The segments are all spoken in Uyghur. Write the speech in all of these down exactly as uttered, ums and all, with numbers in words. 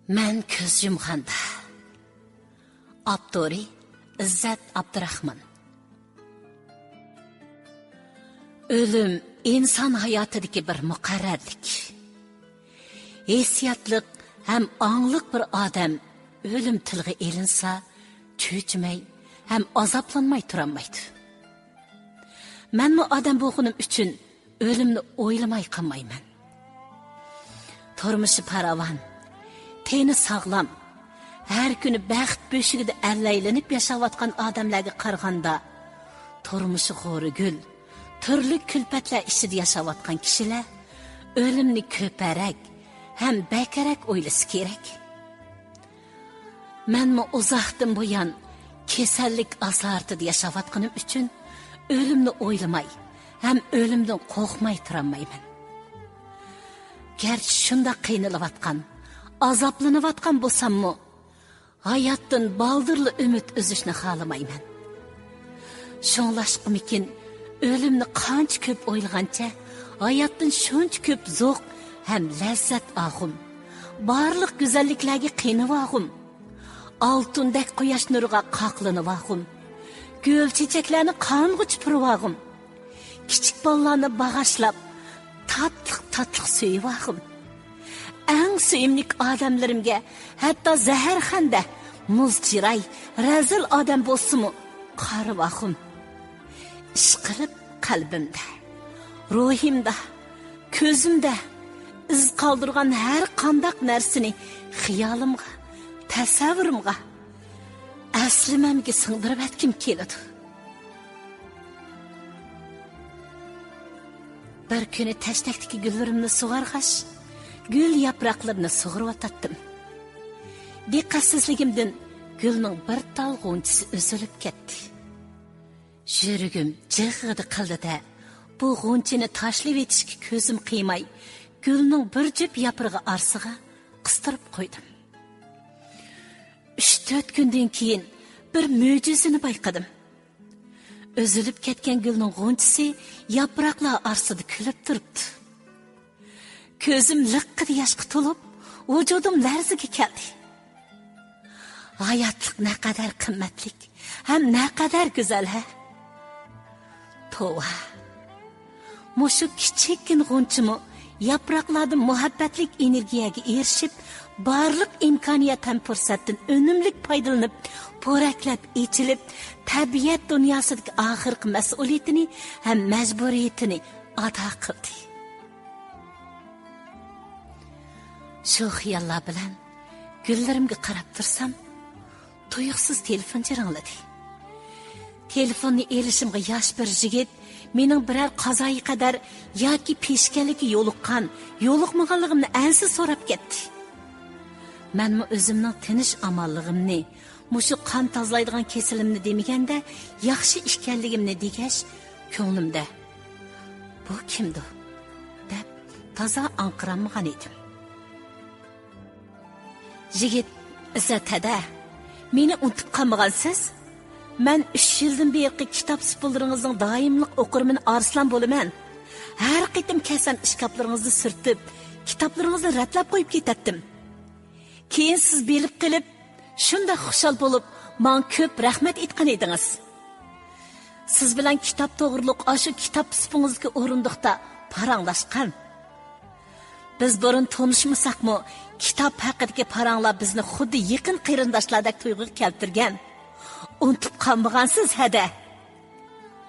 مەن كۆز يۇمغاندا. ئاپتورى: ئىززەت ئابدۇراخمان. ئۆلۈم ئىنسان ھاياتىدىكى بىر مۇقەررەرلىك. ھېسسىياتلىق ھەم ئاڭلىق بىر ئادەم ئۆلۈم تىلغا ئېلىنسا، چۆچۈمەي ھەم ئازابلانماي تۇرالمايدۇ. مەنمۇ ئادەم بولغىنىم ئۈچۈن ئۆلۈمنى ئويلىماي قالمايمەن. تۇرمۇشى پاراۋان، تېنى ساغلام، ھەر كۈنى بەخت بۆشۈكىدە ئەللەيلىنىپ ياشاۋاتقان ئادەملەرگە قارىغاندا، تۇرمۇشى غورىگۈل، تۈرلۈك كۈلپەتلەر ئىچىدە ياشاۋاتقان كىشىلەر ئۆلۈمنى كۆپرەك ھەم بەكرەك ئويلىسا كېرەك. مەنمۇ ئۇزاقتىن بۇيان كېسەللىك ئاسارىتىدە ياشاۋاتقىنىم ئۈچۈن ئۆلۈمنى ئويلىماي ھەم ئۆلۈمدىن قورقماي تۇرالمايمەن. گەرچە شۇنداق قىينىلىۋاتقان، ئازابلىنىۋاتقان بولساممۇ، ھاياتتىن بالدۇرلا ئۈمىد ئۈزۈشنى خالىمايمەن. شۇڭلاشقىمىكىن، ئۆلۈمنى قانچە كۆپ ئويلىغانچە، ھاياتتىن شۇنچە كۆپ زوق ھەم لەززەت ئاغۇم. بارلىق گۈزەللىكلەرگە قېنىۋاغۇم. ئالتۇندەك قۇياش نۇرىغا قاقلىنىۋاغۇم. گۈل چېچەكلەرنى قانغۇچە پۇرىۋاغۇم. كىچىك بالىلارنى باغاشلاپ، تاتلىق-تاتلىق سۆيۈۋاغۇم. ئەڭ سۆيۈملۈك ئادەملىرىمگە ھەتتا زەھەرخەندە، مۇز چىراي، رەزىل ئادەم بولسىمۇ قارىۋاغۇم. ئىشقىلىپ قەلبىمدە، روھىمدا، كۆزۈمدە ئىز قالدۇرغان ھەر قانداق نەرسىنى خىيالىمغا، تەسەۋۋۇرۇمغا، ئەسلىمەمگە سىڭدۈرۈۋەتكۈم كېلىدۇ. بىر كۈنى تەشتەكتىكى گۈللىرىمنى سۇغارغاچ، گۈل ياپراقلىرىنى سۇغۇرۇۋاتاتتىم. دىققەتسىزلىكىمدىن گۈلنىڭ بىر تال غۇنچىسى ئۈزۈلۈپ كەتتى. يۈرىكىم جىغغىدە قىلدى-دە، بۇ غۇنچىنى تاشلىۋېتىشكە كۆزۈم قىيماي، گۈلنىڭ بىر جۈپ ياپرىقى ئارىسىغا قىستۇرۇپ قويدۇم. ئۈچ-تۆت كۈندىن كېيىن بىر مۆجىزىنى بايقىدىم. ئۈزۈلۈپ كەتكەن گۈلنىڭ غۇنچىسى ياپراقلار ئارىسىدا كۈلۈپ تۇرۇپتۇ. كۆزۈم لىققىدە ياشقا تولۇپ، ۋۇجۇدۇم لەرزىگە كەلدى. ھاياتلىق نەقەدەر قىممەتلىك ھەم نەقەدەر گۈزەل ھە! توۋا! مۇشۇ كىچىككىنە غۇنچىمۇ ياپراقلاردىن مۇھەببەتلىك ئېنېرگىيەگە ئېرىشىپ، بارلىق ئىمكانىيەت ھەم پۇرسەتتىن ئۈنۈملۈك پايدىلىنىپ، پورەكلەپ ئېچىلىپ، تەبىئەت دۇنياسىدىكى ئاخىرقى مەسئۇلىيىتىنى ھەم مەجبۇرىيىتىنى ئادا قىلدى. شۇ خىياللار بىلەن گۈللىرىمگە قاراپ تۇرسام، تۇيۇقسىز تېلېفون جىرىڭلىدى. تېلېفوننى ئېلىشىمغا ياش بىر يىگىت مېنىڭ بىرەر قازايى قەدەر ياكى پېشكەللىككە يولۇققان، يولۇقمىغانلىقىمنى ئەنسىز سوراپ كەتتى. مەنمۇ ئۆزۈمنىڭ تىنچ-ئامانلىقىمنى، مۇشۇ قان تازىلايدىغان كېسىلىمنى دېمىگەندە ياخشى ئىكەنلىكىمنى دېگەچ، كۆڭلۈمدە: «بۇ كىمدۇ؟» دەپ تازا ئاڭقىرالمىغان ئىدىم. يىگىت: «ئىززەت ھەدە، مېنى ئۇنتۇپ قالمىغانسىز؟ مەن ئۈچ يىلدىن بېرىقى كىتاب سۇپىلىرىڭىزنىڭ دائىملىق ئوقۇرمىنى ئارسلان بولىمەن. ھەر قېتىم كەلسەم ئىشكاپلىرىڭىزنى سۈرتۈپ، كىتابلىرىڭىزنى رەتلەپ قويۇپ كېتەتتىم. كېيىن سىز بىلىپ قېلىپ، شۇنداق خۇشال بولۇپ، ماڭا كۆپ رەھمەت ئېيتقان ئىدىڭىز. سىز بىلەن كىتاب توغرۇلۇق ئاشۇ كىتاب سۇپىڭىزدىكى ئورۇندۇقتا پاراڭلاشقان. بىز بۇرۇن تونۇشمىساقمۇ، كىتاب ھەققىدىكى پاراڭلار بىزنى خۇددى يېقىن قېرىنداشلاردەك تۇيغۇغا كەلتۈرگەن. ئۇنتۇپ قالمىغانسىز ھەدە؟»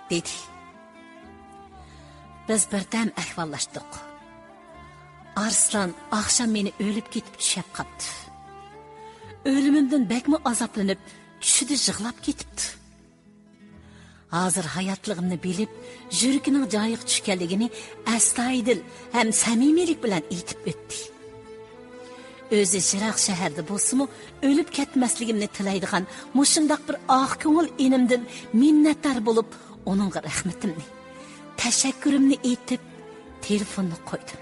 دېدى. بىز بىردەم ئەھۋاللاشتۇق. ئارسلان ئاخشام مېنى ئۆلۈپ كېتىپ چۈشەپ قاپتۇ. ئۆلۈمۈمدىن بەكمۇ ئازابلىنىپ، چۈشىدە يىغلاپ كېتىپتۇ. ھازىر ھاياتلىقىمنى بىلىپ، يۈرىكىنىڭ جايىغا چۈشكەنلىكىنى ئەستايىدىل ھەم سەمىمىيلىك بىلەن ئېيتىپ ئۆتتى. ئۆزى يىراق شەھەردە بولسىمۇ، ئۆلۈپ كەتمەسلىكىمنى تىلەيدىغان مۇشۇنداق بىر ئاق كۆڭۈل ئىنىمدىن مىننەتدار بولۇپ، ئۇنىڭغا رەھمىتىمنى، تەشەككۈرۈمنى ئېيتىپ، تېلېفوننى قويدۇم.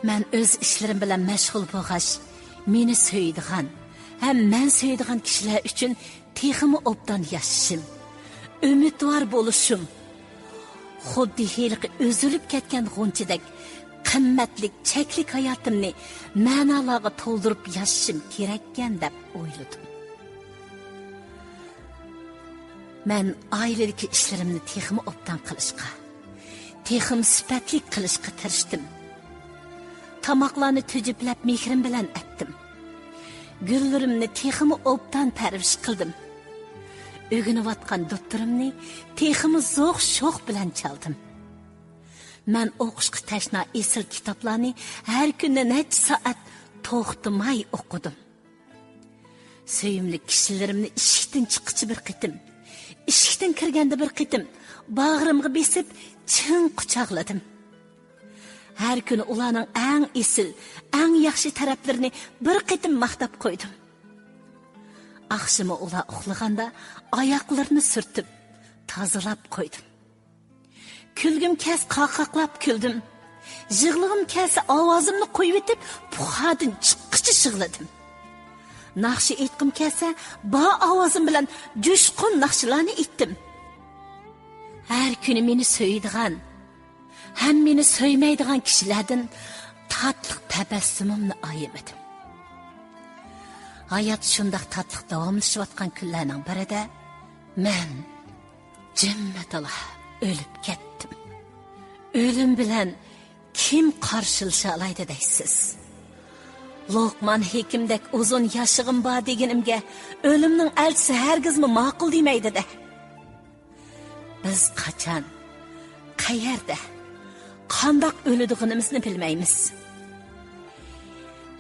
مەن ئۆز ئىشلىرىم بىلەن مەشغۇل بولغاچ، مېنى سۆيىدىغان ھەم مەن سۆيىدىغان كىشىلەر ئۈچۈن تېخىمۇ ئوبدان ياشىشىم، ئۈمىدۋار بولۇشۇم، خۇددى ھېلىقى ئۈزۈلۈپ كەتكەن غۇنچىدەك قىممەتلىك، چەكلىك ھاياتىمنى مەنالارغا تولدۇرۇپ ياشىشىم كېرەككەن دەپ ئويلىدىم. مەن ئائىلىدىكى ئىشلىرىمنى تېخىمۇ ئوبدان قىلىشقا، تېخىمۇ سۈپەتلىك قىلىشقا تىرىشتىم. تاماقلارنى تۈجۈپلەپ مېھرىم بىلەن ئەتتىم. گۈللىرىمنى تېخىمۇ ئوبدان پەرۋىش قىلدىم. ئۆگىنىۋاتقان دۇپتۇرۇمنى تېخىمۇ زوق شوق بىلەن چالدىم. مەن ئوقۇشقا تەشنا ئېسىل كىتابلارنى ھەر كۈنى نەچچە سائەت توختىماي ئوقۇدۇم. سۆيۈملۈك كىشىلىرىمنى ئىشىكتىن چىققىچە بىر قېتىم، ئىشىكتىن كىرگەندە بىر قېتىم باغرىمغا بېسىپ چىڭ قۇچاقلىدىم. ھەر كۈنى ئۇلارنىڭ ئەڭ ئېسىل، ئەڭ ياخشى تەرەپلىرىنى بىر قېتىم ماختاپ قويدۇم. ئاخشىمى ئۇلار ئۇخلىغاندا ئاياقلىرىنى سۈرتۈپ، تازىلاپ قويدۇم. كۈلگۈم كەلسە قاقاقلاپ كۈلدۈم. يىغلىغۇم كەلسە ئاۋازىمنى قويۇۋېتىپ، پۇخادىن چىققىچە يىغلىدىم. ناخشا ئېيتقۇم كەلسە بار ئاۋازىم بىلەن جۇشقۇن ناخشىلارنى ئېيتتىم. ھەر كۈنى مېنى سۆيىدىغان، ھەم مېنى سۆيمەيدىغان كىشىلەردىن تاتلىق تەبەسسۇمۇمنى ئايىمىدىم. ھايات شۇنداق تاتلىق داۋاملىشىۋاتقان كۈنلەرنىڭ بىرىدە مەن جىممىدىلا ئۆلۈپ كەتتىم. ئۆلۈم بىلەن كىم قارشىلىشالايدۇ دەيسىز؟ لوقمان ھېكىمدەك ئۇزۇن ياشىغىم بار دېگىنىمگە ئۆلۈمنىڭ ئەلچىسى ھەرگىزمۇ ماقۇل دېمەيدۇ-دە. بىز قاچان، قەيەردە، قانداق ئۆلىدىغىنىمىزنى بىلمەيمىز.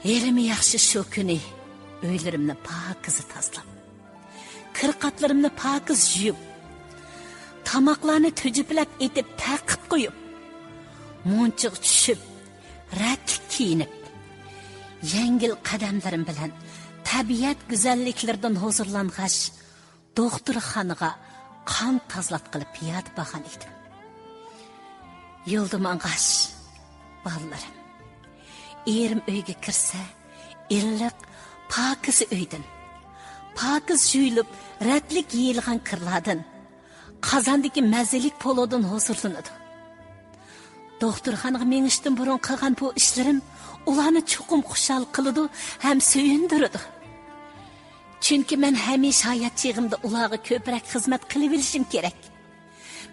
ھېلىمۇ ياخشى شۇ كۈنى ئۆيلىرىمنى پاكىز تازىلاپ، كىر-قاتلىرىمنى پاكىز يۇيۇپ، تاماقلارنى تۈجۈپلەپ ئېتىپ تەقىپ قويۇپ، مۇنچىغا چۈشۈپ، رەتلىك كىيىنىپ، يەڭگىل قەدەملىرىم بىلەن تەبىئەت گۈزەللىكلىرىدىن ھۇزۇرلانغاچ، دوختۇرخانىغا قان تازىلاتقىلى پىيادە بارغان ئىدىم. يولدا ماڭغاچ، بالىلىرىم، ئېرىم ئۆيگە كىرسە، ئىللىق، پاكىز ئۆيدىن، پاكىز يۇيۇلۇپ، رەتلىك يېيىلغان كىرلاردىن، قازاندىكى مەززىلىك پولۇدىن ھۇزۇرلىنىدۇ. دوختۇرخانىغا مېڭىشتىن بۇرۇن قىلغان بۇ ئىشلىرىم ئۇلارنى چوقۇم خۇشال قىلىدۇ ھەم سۆيۈندۈرىدۇ. چۈنكى مەن ھەمىشە ھايات چېغىمدا ئۇلارغا كۆپرەك خىزمەت قىلىۋېلىشىم كېرەك.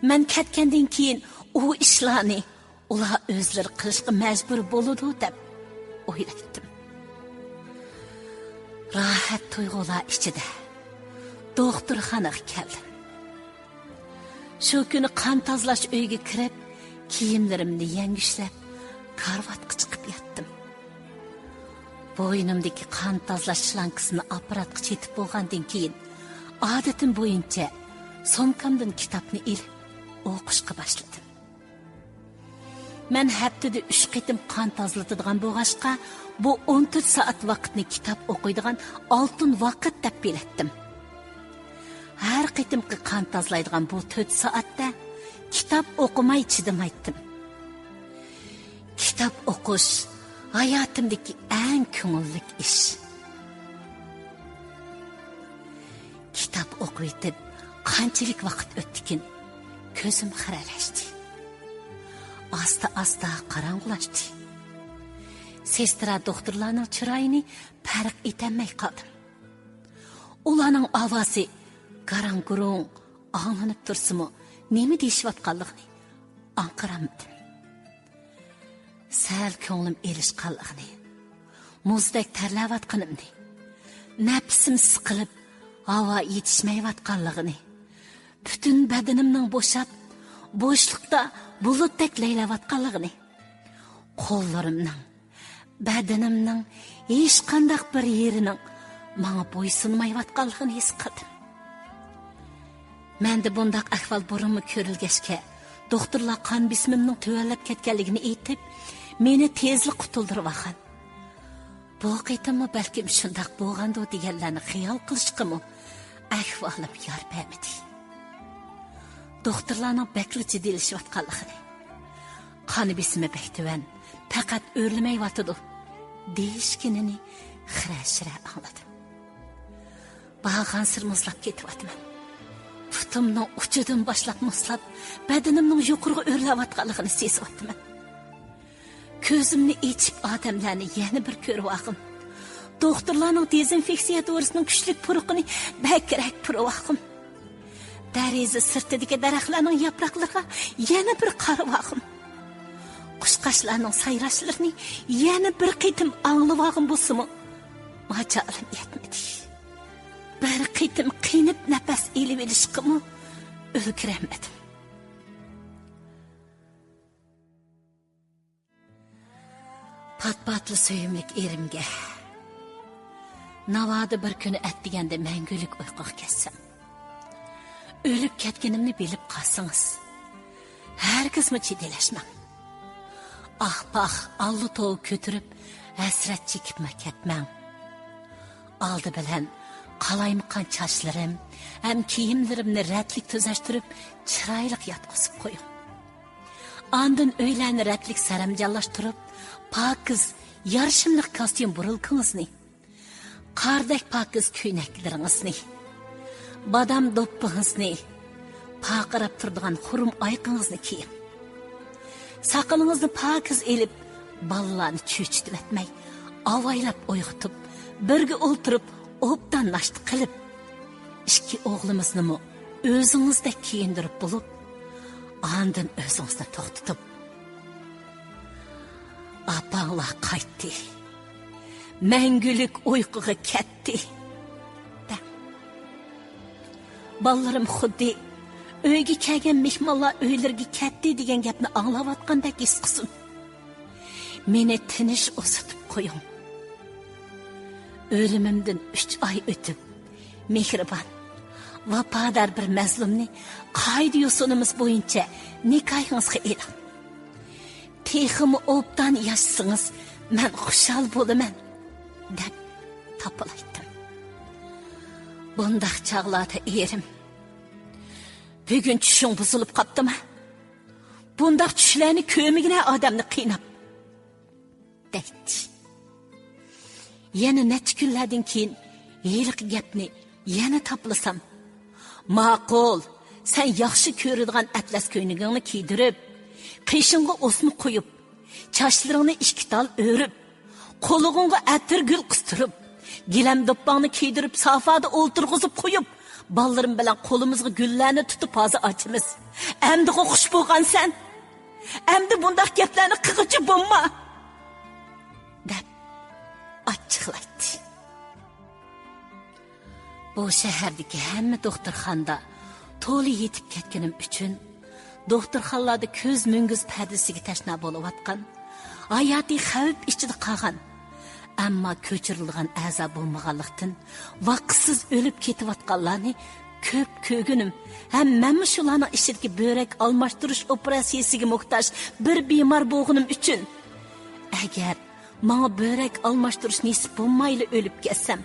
مەن كەتكەندىن كېيىن ئۇ ئىشلارنى ئۇلار ئۆزلىرى قىلىشقا مەجبۇر بولىدۇ دەپ ئويلايتتىم. راھەت تۇيغۇلار ئىچىدە دوختۇرخانىغا كەلدىم. شۇ كۈنى قان تازىلاش ئۆيىگە كىرىپ، كىيىملىرىمنى يەڭگۈشلەپ، كارىۋاتقا چىقىپ ياتتىم. بوينۇمدىكى قان تازىلاش شلانكىسىنى ئاپپاراتقا چېتىپ بولغاندىن كېيىن، ئادىتىم بويىچە سومكامدىن كىتابنى ئېلىپ، ئوقۇشقا باشلىدىم. مەن ھەپتىدە ئۈچ قېتىم قان تازىلىتىدىغان بولغاچقا، بۇ ئون تۆت سائەت ۋاقىتنى كىتاب ئوقۇيدىغان ئالتۇن ۋاقىت دەپ بىلەتتىم. ھەر قېتىمقى قان تازىلايدىغان بۇ تۆت سائەتتە كىتاب ئوقۇماي چىدىمايتتىم. كىتاب ئوقۇش ھاياتىمدىكى ئەڭ كۆڭۈللۈك ئىش. كىتاب ئوقۇۋېتىپ قانچىلىك ۋاقىت ئۆتتىكىن، كۆزۈم خىرەلەشتى. ئاستا-ئاستا قاراڭغۇلاشتى. سېسترا دوختۇرلارنىڭ چىرايىنى پەرق ئېتەلمەي قالدىم. ئۇلارنىڭ ئاۋازى گاراڭ-گۇرۇڭ ئاڭلىنىپ تۇرسىمۇ، نېمە دېيىشىۋاتقانلىقىنى ئاڭقىرالمىدىم. سەل كۆڭلۈم ئېلىشقانلىقىنى، مۇزدەك تەرلەۋاتقىنىمنى، نەپىسىم سىقىلىپ، ھاۋا يېتىشمەيۋاتقانلىقىنى، پۈتۈن بەدىنىمنىڭ بوشاپ، بوشلۇقتا بۇلۇتتەك لەيلەۋاتقانلىقىنى، قوللىرىمنىڭ، بەدىنىمنىڭ ھېچقانداق بىر يېرىنىڭ ماڭا بويسۇنمايۋاتقانلىقىنى ھېس قىلدىم. مەندە بۇنداق ئەھۋال بۇرۇنمۇ كۆرۈلگەچكە، دوختۇرلار قان بېسىمىمنىڭ تۆۋەنلەپ كەتكەنلىكىنى ئېيتىپ، مېنى تېزلا قۇتۇلدۇرۇۋالغان. بۇ قېتىممۇ بەلكىم شۇنداق بولغاندۇ دېگەنلەرنى خىيال قىلىشقىمۇ ئەھۋالىم يار بەرمىدى. دوختۇرلارنىڭ بەكلا جىددىيلىشىۋاتقانلىقىنى، قان بېسىمى بەك تۆۋەن، پەقەت ئۆرلىمەيۋاتىدۇ دېيىشكىنىنى خىرە-شىرە ئاڭلىدىم. بارغانسېرى مۇزلاپ كېتىۋاتىمەن. پۇتۇمنىڭ ئۇچىدىن باشلاپ مۇزلاپ، بەدىنىمنىڭ يۇقىرىغا ئۆرلەۋاتقانلىقىنى سېزىۋاتىمەن. كۆزۈمنى ئېچىپ ئادەملەرنى يەنە بىر كۆرۈۋالغىن. دوختۇرلارنىڭ دېزىنفېكسىيە دورىسىنىڭ كۈچلۈك پۇرىقىنى بەكرەك پۇرىۋالغىن. دېرىزە سىرتىدىكى دەرەخلەرنىڭ ياپراقلىرىغا يەنە بىر قارىۋالغىن. قۇشقاچلارنىڭ سايراشلىرىنى يەنە بىر قېتىم ئاڭلىۋالغىن بولسىمۇ، ماجالىم يەتمىدى. بىر قېتىم قېنىپ نەپەس ئېلىۋېلىشقىمۇ ئۈلگۈرەلمىدىم. پات-پاتلا سۆيۈملۈك ئېرىمگە، ناۋادا بىر كۈنى ئەتىگەندە مەڭگۈلۈك ئۇيقۇغا كەتسەم، ئۆلۈپ كەتكىنىمنى بىلىپ قالسىڭىز، ھەرگىزمۇ جىددىيلەشمەڭ. ئاھ-پاھ، ئاللا-توۋا كۆتۈرۈپ، ھەسرەت چېكىپمۇ كەتمەڭ. ئالدى بىلەن قالايمىقان چاچلىرىم ھەم كىيىملىرىمنى رەتلىك تۈزەشتۈرۈپ، چىرايلىق ياتقۇزۇپ قويۇڭ. ئاندىن ئۆيلەرنى رەتلىك سەرەمجانلاشتۇرۇپ، پاكىز، يارىشىملىق كاستيۇم بۇرۇلكىڭىزنى، قاردەك پاكىز كۆينەكلىرىڭىزنى، بادام دوپپىڭىزنى، پارقىراپ تۇرىدىغان خۇرۇم ئايىقىڭىزنى كىيىڭ. ساقىلىڭىزنى پاكىز ئېلىپ، بالىلارنى چۆچۈتۈۋەتمەي، ئاۋايلاپ ئويغىتىپ، بىرگە ئولتۇرۇپ، ئوبدان ناشتا قىلىپ، ئىككى ئوغلىمىزنىمۇ ئۆزىڭىزدەك كىيىندۈرۈپ بولۇپ، ئاندىن ئۆزىڭىزنى توختىتىپ، «ئاپاڭلار قايتتى، مەڭگۈلۈك ئۇيقۇغا كەتتى» دەڭ. بالىلىرىم خۇددى «ئۆيگە كەلگەن مېھمانلار ئۆيلىرىگە كەتتى» دېگەن گەپنى ئاڭلاۋاتقاندەك ھېس قىلسۇن. مېنى تىنچ ئۇزىتىپ قويۇڭ. ئۆلۈمۈمدىن ئۈچ ئاي ئۆتۈپ، مېھرىبان، ۋاپادار بىر مەزلۇمنى قائىدە-يوسۇنىمىز بويىچە نىكاھىڭىزغا ئېلىڭ. تېخىمۇ ئوبدان ياشىسىڭىز، مەن خۇشال بولىمەن، دەپ تاپىلايتتىم. بۇنداق چاغلاردا ئېرىم، «بۈگۈن چۈشۈڭ بۇزۇلۇپ قاپتىما؟ بۇنداق چۈشلەرنى كۆرمىگىنە ئادەمنى قىيناپ» دەيتتى. يەنە نەچچە كۈنلەردىن كېيىن ھېلىقى گەپنى يەنە تاپلىسام، «ماقۇل، سەن ياخشى كۆرىدىغان ئەتلەس كۆينىكىڭنى كىيدۈرۈپ، قېشىڭغا ئوسما قويۇپ، چاچلىرىڭنى ئىككى تال ئۆرۈپ، قولىغىڭغا ئەتىر گۈل قىستۇرۇپ، گىلەم دوپپاڭنى كىيدۈرۈپ، سافادا ئولتۇرغۇزۇپ قويۇپ، بالىلىرىم بىلەن قولىمىزغا گۈللەرنى تۇتۇپ ھازىر ئاچىمىز. ئەمدىغۇ خۇش بولغانسەن. ئەمدى بۇنداق گەپلەرنى قىلغۇچى بولما» دەپ ئاچچىقلايتتى. بۇ شەھەردىكى ھەممە دوختۇرخانىدا تولا يېتىپ كەتكىنىم ئۈچۈن، دوختۇرخانىلاردا كۆز مۈڭگۈز پەردىسىگە تەشنا بولۇۋاتقان، ھاياتىي خەۋپ ئىچىدە قالغان، ئەمما كۆچۈرۈلىدىغان ئەزا بولمىغانلىقتىن، ۋاقىتسىز ئۆلۈپ كېتىۋاتقانلارنى كۆپ كۆرگىنىم ھەم مەنمۇ شۇلارنىڭ ئىچىدىكى بۆرەك ئالماشتۇرۇش ئوپېراتسىيىسىگە موھتاج بىر بىمار بولغىنىم ئۈچۈن، ئەگەر ماڭا بۆرەك ئالماشتۇرۇش نېسىپ بولمايلا ئۆلۈپ كەتسەم،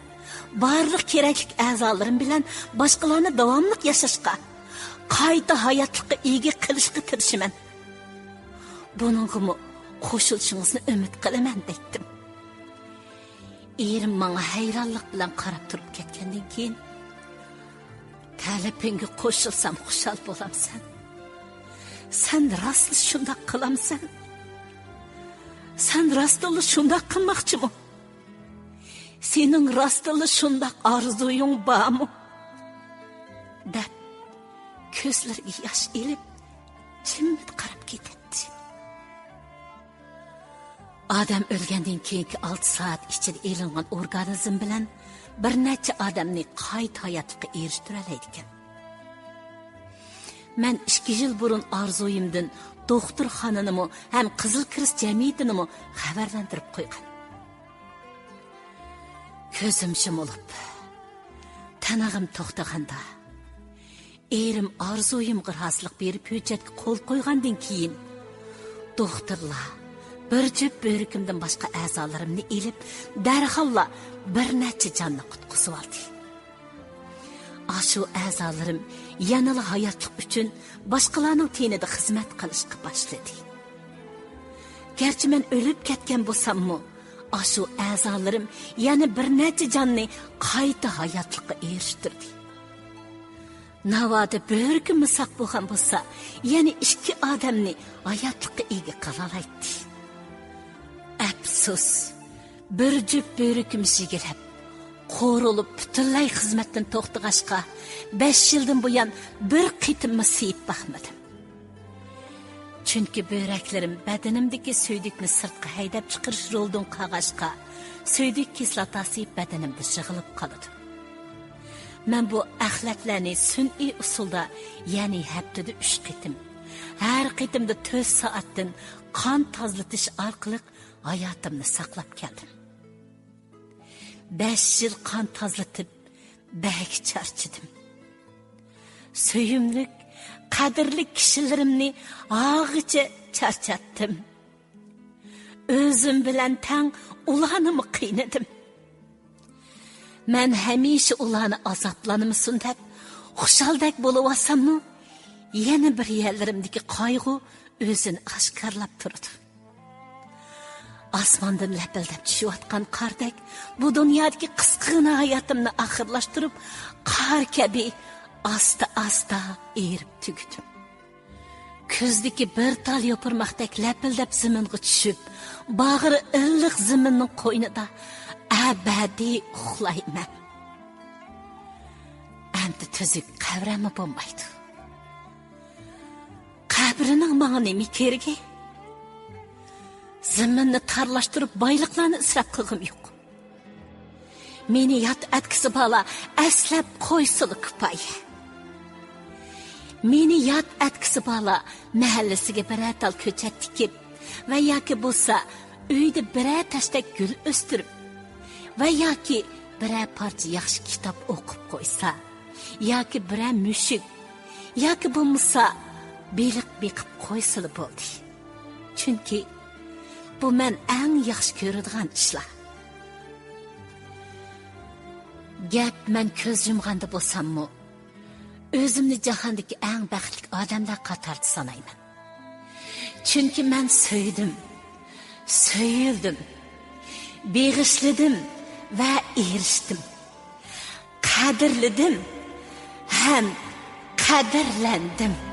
بارلىق كېرەكلىك ئەزالىرىم بىلەن باشقىلارنى داۋاملىق ياشاشقا، قايتا ھاياتلىققا ئىگە قىلىشقا تىرىشىمەن. بۇنىڭغىمۇ قوشۇلۇشىڭىزنى ئۈمىد قىلىمەن» دەيتتىم. ئېرىم ماڭا ھەيرانلىق بىلەن قاراپ تۇرۇپ كەتكەندىن كېيىن، «تەلىپىڭگە قوشۇلسام خۇشال بولامسەن؟ سەن راستلا شۇنداق قىلامسەن؟ سەن راستلا شۇنداق قىلماقچىمۇ؟ سېنىڭ راستلا شۇنداق ئارزۇيۇڭ بارمۇ؟» دەپ، كۆزلىرىگە ياش ئېلىپ، جىممىدە قاراپ كېتەتتى. ئادەم ئۆلگەندىن كېيىنكى ئالتە سائەت ئىچىدە ئېلىنغان ئورگانىزم بىلەن بىر نەچچە ئادەمنى قايتا ھاياتلىققا ئېرىشتۈرەلەيدىكەن. مەن ئىككى يىل بۇرۇن ئارزۇيۇمدىن دوختۇرخانىنىمۇ ھەم قىزىل كىرېست جەمئىيىتىنىمۇ خەۋەرلەندۈرۈپ قويغان. كۆزۈم يۇمۇلۇپ، تىنىقىم توختىغاندا، ئېرىم ئارزۇيۇمغا رازىلىق بېرىپ ھۆججەتكە قول قويغاندىن كېيىن، دوختۇرلار بىر جۈپ بۆرىكىمدىن باشقا ئەزالىرىمنى ئېلىپ، دەرھاللا بىر نەچچە جاننى قۇتقۇزۇۋالدى. ئاشۇ ئەزالىرىم يەنىلا ھاياتلىق ئۈچۈن باشقىلارنىڭ تېنىدا خىزمەت قىلىشقا باشلىدى. گەرچە مەن ئۆلۈپ كەتكەن بولساممۇ، ئاشۇ ئەزالىرىم يەنە بىر نەچچە جاننى قايتا ھاياتلىققا ئېرىشتۈردى. ناۋادا بۆرىكىممۇ ساق بولغان بولسا، يەنە ئىككى ئادەمنى ھاياتلىققا ئىگە قىلالايتتى. ئەپسۇس، بىر جۈپ بۆرۈكۈم يىگىلەپ، قورۇلۇپ پۈتۈنلەي خىزمەتتىن توختىغاچقا، بەش يىلدىن بۇيان بىر قېتىممۇ سىيىپ باقمىدىم. چۈنكى بۆرەكلىرىم بەدىنىمدىكى سۈيدۈكنى سىرتقا ھەيدەپ چىقىرىش رولىدىن قالغاچقا، سۈيدۈك كىسلاتاسى بەدىنىمدە يىغىلىپ قالىدۇ. مەن بۇ ئەخلەتلەرنى سۈنئىي ئۇسۇلدا، يەنى ھەپتىدە ئۈچ قېتىم، ھەر قېتىمدا تۆت سائەتتىن قان تازىلىتىش ئارقىلىق ھاياتىمنى ساقلاپ كەلدىم. بەش يىل قان تازىلىتىپ، بەك چارچىدىم. سۆيۈملۈك، قەدىرلىك كىشىلىرىمنى ھاغىچە چارچاتتىم. ئۆزۈم بىلەن تەڭ ئۇلارنىمۇ قىينىدىم. مەن ھەمىشە ئۇلارنى ئازابلانمىسۇن دەپ، خۇشالدەك بولۇۋالساممۇ، يەنە بىر يەرلىرىمدىكى قايغۇ ئۆزىنى ئاشكارىلاپ تۇرىدۇ. ئاسماندىن لەپىلدەپ چۈشۈۋاتقان قاردەك، بۇ دۇنيادىكى قىسقىغىنا ھاياتىمنى ئاخىرلاشتۇرۇپ، قار كەبى ئاستا-ئاستا ئېرىپ تۈگىدىم. كۈزدىكى بىر تال يوپۇرماقتەك لەپىلدەپ زېمىنغا چۈشۈپ، باغرى ئىللىق زېمىننىڭ قوينىدا ئەبەدىي ئۇخلايمەن. ئەمدى تۈزۈك قەبرەممۇ بولمايدۇ. قەبرىنىڭ ماڭا نېمە كېرىكى؟ زېمىننى تارلاشتۇرۇپ، بايلىقلارنى ئىسراپ قىلغۇم يوق. مېنى ياد ئەتكۈسى بارلار ئەسلەپ قويسىلا كۇپايە. مېنى ياد ئەتكۈسى بارلار مەھەللىسىگە بىرەر تال كۆچەت تىكىپ ۋە ياكى بولسا ئۆيدە بىرەر تەشتەك گۈل ئۆستۈرۈپ ۋە ياكى بىرەر پارچە ياخشى كىتاب ئوقۇپ قويسا، ياكى بىرەر مۈشۈك ياكى بولمىسا بېلىق بېقىپ قويسىلا بولدى. چۈنكى بۇ مەن ئەڭ ياخشى كۆرىدىغان ئىشلار. گەپ مەن كۆز يۇمغاندا بولساممۇ، ئۆزۈمنى جاھاندىكى ئەڭ بەختلىك ئادەملەر قاتارىدا سانايمەن. چۈنكى مەن سۆيدۈم، سۆيۈلدۈم، بېغىشلىدىم ۋە ئېرىشتىم. قەدىرلىدىم ھەم قەدىرلەندىم.